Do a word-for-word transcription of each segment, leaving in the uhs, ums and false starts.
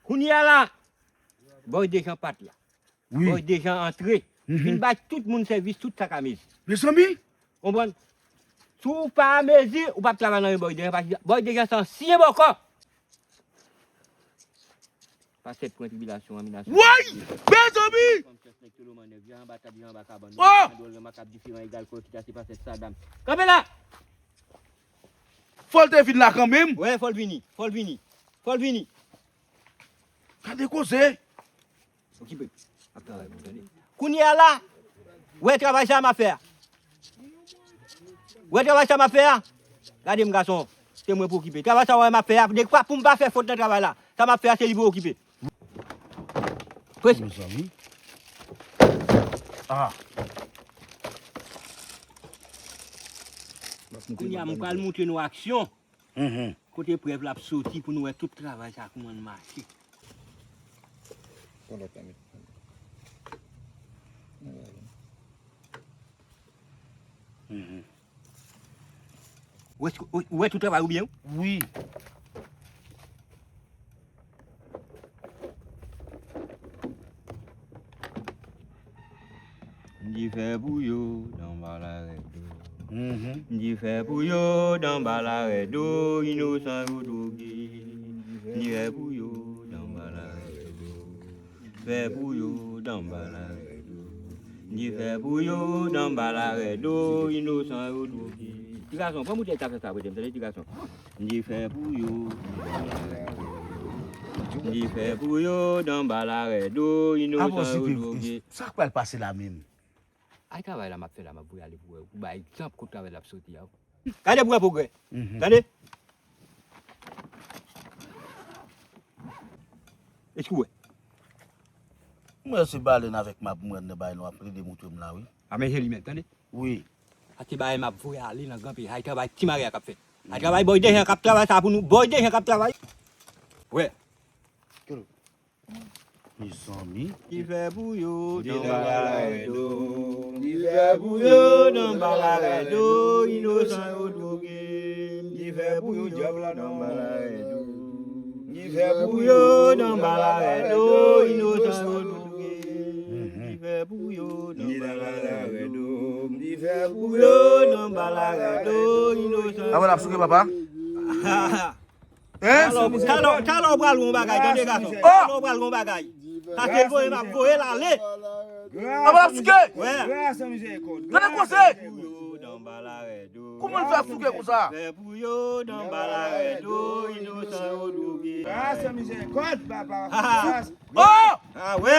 Kounye a la, Bòy Dejan pa t la. Wi. Bòy Dejan antre. Mhm. Vin bay tout moun sèvis, tout sa k a mezi. Mezanmi! Konprann? Si w pa a mezi, ou p ap travay nan men Bòy Dejan, paske Bòy Dejan se ansyen bòkò. Pa sèt pwen tribilasyon an, minasyon. Woy! Mezanmi! Fanm chans nèg Solomon nèg, jan anba tab, jan anba kabann. Oh! Jan dwòl, jan makab, diferan, egal, kò, kita, se pa sèt sa, dam. Kanpe la! Fò l te vin la kanmenm. Wè, fò l vini, fò l vini, fò l vini. Gade koze. Okipe. Ap travay pou tande. Kounye a la, wè travay sa m ap fè a. Wè travay sa m ap fè a. Gade m gason, se mwen pou okipe. Travay sa wè m ap fè a, dekwa pou m pa fè fot nan travay la. Sa m ap fè a, se li pou okipe. Prese. Mezanmi. Ah. Kounye a, m pral montre nou aksyon. Mhm. Kote prèv la ap soti pou nou wè tout travay sa kouman l mache. Pran lòt la, met. Mhm. Ou wè, ou wè tout travay ou byen? Wi. M di fè pou yo, dan bal arèt do. Mhm. M di fè pou yo, dan bal arèt do, inosan yo dwoge. M di fè pou yo, dan bal arèt do. Fè pou yo, dan bal arèt do. M di fè pou yo, dan bal arèt do, inosan yo dwoge. Ti gason, pran boutèy sa fè sa, prete m, tande, ti gason. M di fè pou yo, dan bal arèt do. M di fè pou yo, dan bal arèt do, inosan yo dwoge. Sa k pral pase la menm? Ay travay la m ap fè la, m ap voye ale pou wè, pou bay egzanp kot travay la ap soti a. Gade pou wè pwogrè. Mhm. Tande? Èske w wè? Mwen se balèn avèk mab mwen nan bay nou ap plede montre m la, wi. A men je li menm, tande? Wi. Sa se bagay m ap voye ale nan gran peyi. Ay travay Ti Maria k ap fèt. Ay travay Bòy Dejan k ap travay sa pou nou. Bòy Dejan k ap travay. Wè. Mezanmi. Ki fè pou yo, dan bal arèt do. Ki fè pou yo, dan bal arèt do. Inosan yo dwoge. Ki fè pou yo, dyab la, dan bal arèt do. Ki fè pou yo, dan bal arèt do. Inosan yo dwoge. Ki fè pou yo, dan bal arèt do. Ki fè pou yo, dan bal arèt do. Inosan yo dwoge. Avan n ap souke, papa. Hein? Talè, talè, talè w pral gon bagay, tande gason. Oh! Talè w pral gon bagay. Sa se voye m ap voye l ale. Apa l ap souke? Wè. Gade koze. Kouman l fè ap souke konsa? Fè pou yo, dan bal arèt do, inosan yo dwoge. Gras e mizèrikòd, papa. Gras. Oh! Ah, wè.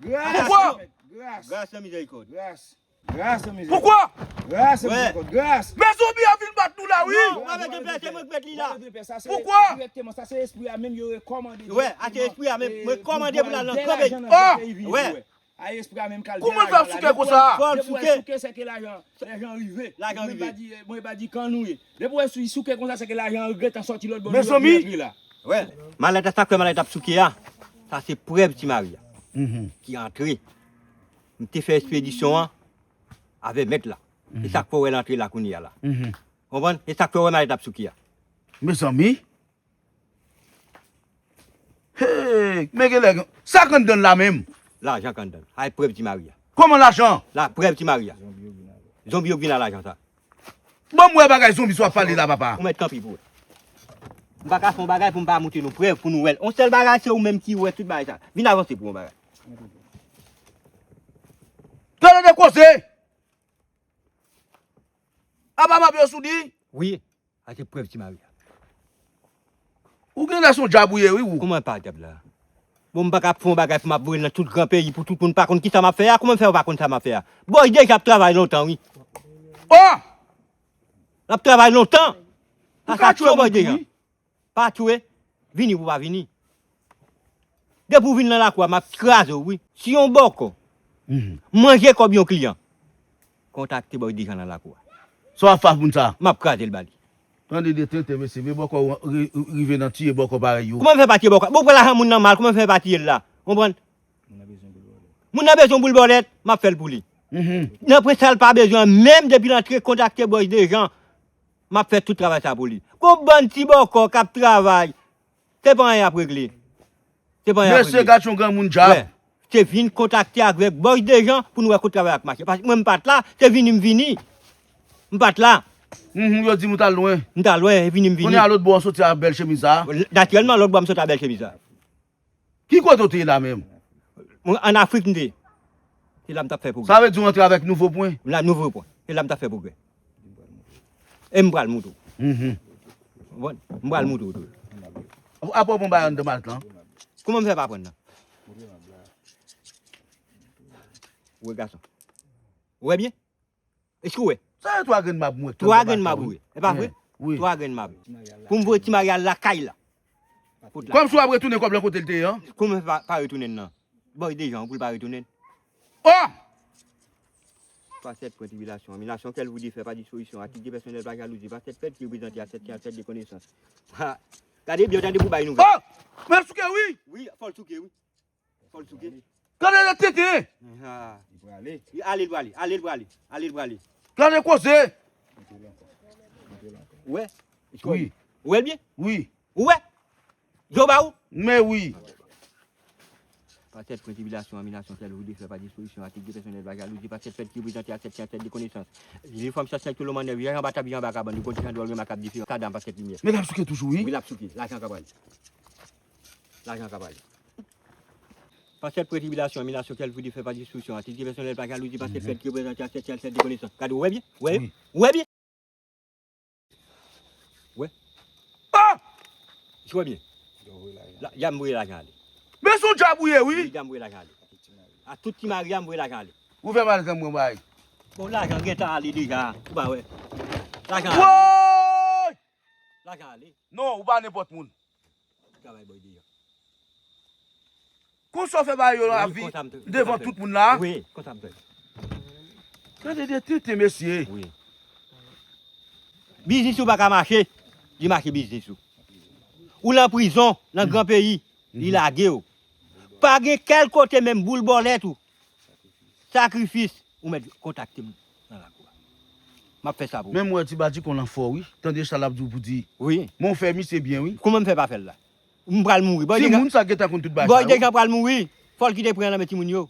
Gras. Poukwa? Gras. Gras e mizèrikòd. Gras. Gras e mizèrikòd. Poukwa? Gras e mizèrikòd. Gras. Men zonbi a vin bat nou la, wi. Non, w pa bezwen pè, se mwen k mèt li la. Poukwa? Dirèkteman, sa se espri a menm yo rekòmande. Wè, a se espri a menm, mwen kòmande pou l al nan kanpe. Ah! Wè. A espri a menm k al. Kouman l fè ap souke konsa? Fò l souke. Depi w wè souke, se ke lajan, lajan rive. Lajan rive. Mwen pa di, mwen pa di kan nou ye. Depi w wè sou, souke konsa, se ke lajan an gentan sòti lòt bò, nou antre la. Wè, malèt la, sa k fè malèt ap souke a, sa se prèv Ti Mari a ki antre. M te fè espedisyon an avè mèt la. E sa k fè w wè l antre la kounye a la. Konprann? E sa k fè w wè malèt ap souke a. Mezanmi. Hey, men genlè gen, sa k anndan l la menm? Lajan k anndan l. Ay prèv Ti Mari a. Kòman lajan? La prèv Ti Mari a. Zonbi yo k vin a lajan sa. Ban m wè bagay zonbi sa w ap pale la, papa. Ou mèt kanpe pou wè. M pa ka fè yon bagay pou m pa montre nou prèv, pou nou wè l. Yon sèl bagay, se ou menm ki wè tout bagay sa. Vin avanse pou yon bagay. Tande de koze! Apa m ap yo sou li? Wi. A se prèv Ti Mari a. Ou genlè se yon dyab ou ye, wi, ou. Kòman pa dyab la? Bon, m pa ka ap fè yon bagay pou m ap voye l nan tout gran peyi, pou tout moun pa konn kisa m ap fè a. Kòman m fè yo pa konn sa m ap fè a? Bòy Dejan ap travay lontan, wi. Oh! L ap travay lontan. Ou ka tchwe moun tou, wi. Pa tchwe. Vini pou pa vini. Depi w vin nan lakou a, m ap kraze w, wi. Si yon bòkò manje kòb yon kliyan, kontakte Bòy Dejan nan lakou a. Sa w ap fè ak moun sa? M ap kraze l ba li. Tande de tenten, mesye, men bòkò ri-, rive nan tiye bòkò parèy yo. Kòman m fè pa tiye bòkò? Bon, pran lajan moun nan mal, kòman m fè pa tiye l la? Konprann? Moun nan bezwen boul bòlèt, m ap fè l pou li. Nan pwen sa l pa bezwen, menm depi l antre kontakte Bòy Dejan, m ap fè tout travay sa pou li. Gon bann ti bòkò k ap travay, se pa anyen y ap regle. Se pa yon Mesye, gad yon granmoun djab. Wè. Se vin kontakte avèk Bòy Dejan pou nou wè kote travay la ap mache. Paske mwen, m pa t la, se vini m vini. M pa t la. Mhm, yo di m ou t al lwen. M t al lwen, se vini m vini. Kounye a lòt bò an soti a bèl chemiz sa. Natirèlman, lòt bò m soti a bèl chemiz sa. Ki kote w te ye la menm? Mwen, ann Afrik m te ye. Se la m t ap fè pwogrè. Sa vle di w antre avèk nouvo pwen? La, nouvo pwen. Se la m t ap fè pwogrè. E m pral moutre w. Mhm. Konprann? M pral moutre w tou. Apre w pran bagay anndan matant lan. Kouman m fè pa pran nan? Ou wè gason. Ou wè byen? Èske w wè? Sa e twa grenn mab mwen. Twa grenn mab ou wè. E pa vre? Wi. Twa grenn mab. Pou m voye ti Maryal lakay la. Kòmsi w ap retounen kòb lan kote l te ye an? Kòman pa, pa retounen nan? Bòy Dejan, pou l pa retounen. Oh! Pas cette pwen tribilasyon, minasyon kèl vous défait par disposition, à titre personnel, par jalousie, par cette fête qui représente à cette science, cette de connaissance. Ha! Gade byen, tande pou bay nouvèl. Oh! Men souke wi! Wi, fò l souke wi. Fò l souke. Gade le tete! Ha! Li prale. Ale l prale, ale l prale, ale l prale. Gade koze! Ou wè? Wi. Ou wè l byen? Wi. Ou wè? Yo ba ou? Men wi. Par cette pwen tribilasyon, minasyon kèl vous défait par disposition, à titre personnel, par jalousie, par cette fête qui représente à cette science, cette de connaissance. Li fòm sòs nèg tou lo mannèv, jan anba tab, jan anba kabann, li konn ti jan dwòl, remakab, dife, kadam, paskèt limyè. Men l ap souke toujou wi. Wi, l ap souke. Lajan ka prale. Lajan ka prale. Par cette pwen tribilasyon, minasyon kèl vous défait par disposition, à titre personnel, par jalousie, par cette fête qui représente à cette science, cette de connaissance. Gade, ou wè byen? Ou wè? Wi. Ou wè byen? Wè. Ah! Jwe byen. Djab voye lajan ale. Men se yon djab ou ye wi. Wi, djab voye lajan ale. A tout ti mari a m voye lajan ale. Ou fè mal zanmi mwen bay. Bon, lajan gentan ale deja. Ou pa wè. Lajan ale. Woy! Lajan ale. Non, ou pa nenpòt moun. Travay Bòy Dejan. Konsa w fè bagay yo nan lavi devan tout moun la? Wi, konsa m fè. Gade de tete mesye. Wi. Biznis ou pa ka mache, li mache biznis ou. Ou nan prizon, nan gran peyi, li lage w. Pa gen kèl kote menm boul bòlèt ou. Sakrifis, ou mèt kontakte m nan lakou a. M ap fè sa pou ou. Men m wè ti badjikon lan fò wi. Tande sa l ap di w pou di. Wi. Men w fè misye byen wi. Kouman m fè pa fè l la? M pral mouri. Bòy Dejan, timoun sa gentan konn tout bagay sa yo. Bòy Dejan pral mouri. Fò l kite pran nan men timoun yo.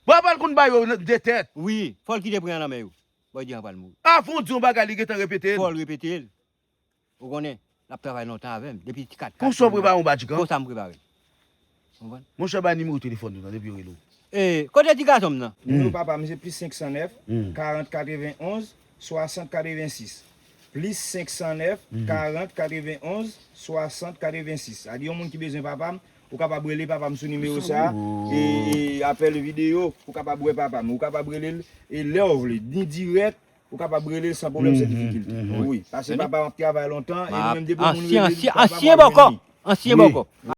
Bòy pral konn ba yo de tèt. Wi, fò l kite pran nan men yo. Bòy Dejan pral mouri. Avan w di yon bagay, li gentan repete l. Fò l repete l. Ou konnen, l ap travay lontan avè m. Depi ti kat kat. Konsa w prepare yon badjikan? Konsa m prepare. Konprann? Monchè, bay nimewo telefòn ou nan, depi yo rele w. E, kote ti gason m nan? Nimewo papa m se plis senk san nèf, karant katrevenn onz, swasant katrevenn sis. Plis senk san nèf, karant katrevenn onz, swasant katrevenn sis. Sa di yon moun ki bezwen papa m, ou kapab rele papa m sou nimewo sa a, e, e apèl videyo, ou kapab wè papa m. Ou kapab rele l, e lè w vle, ni dirèk, ou kapab rele l san pwoblèm, san difikilte. Wi, paske papa m ap travay lontan, e li menm depi moun rele li, papa m ap jwenn li. Ansyen bòkò. Ansyen bòkò.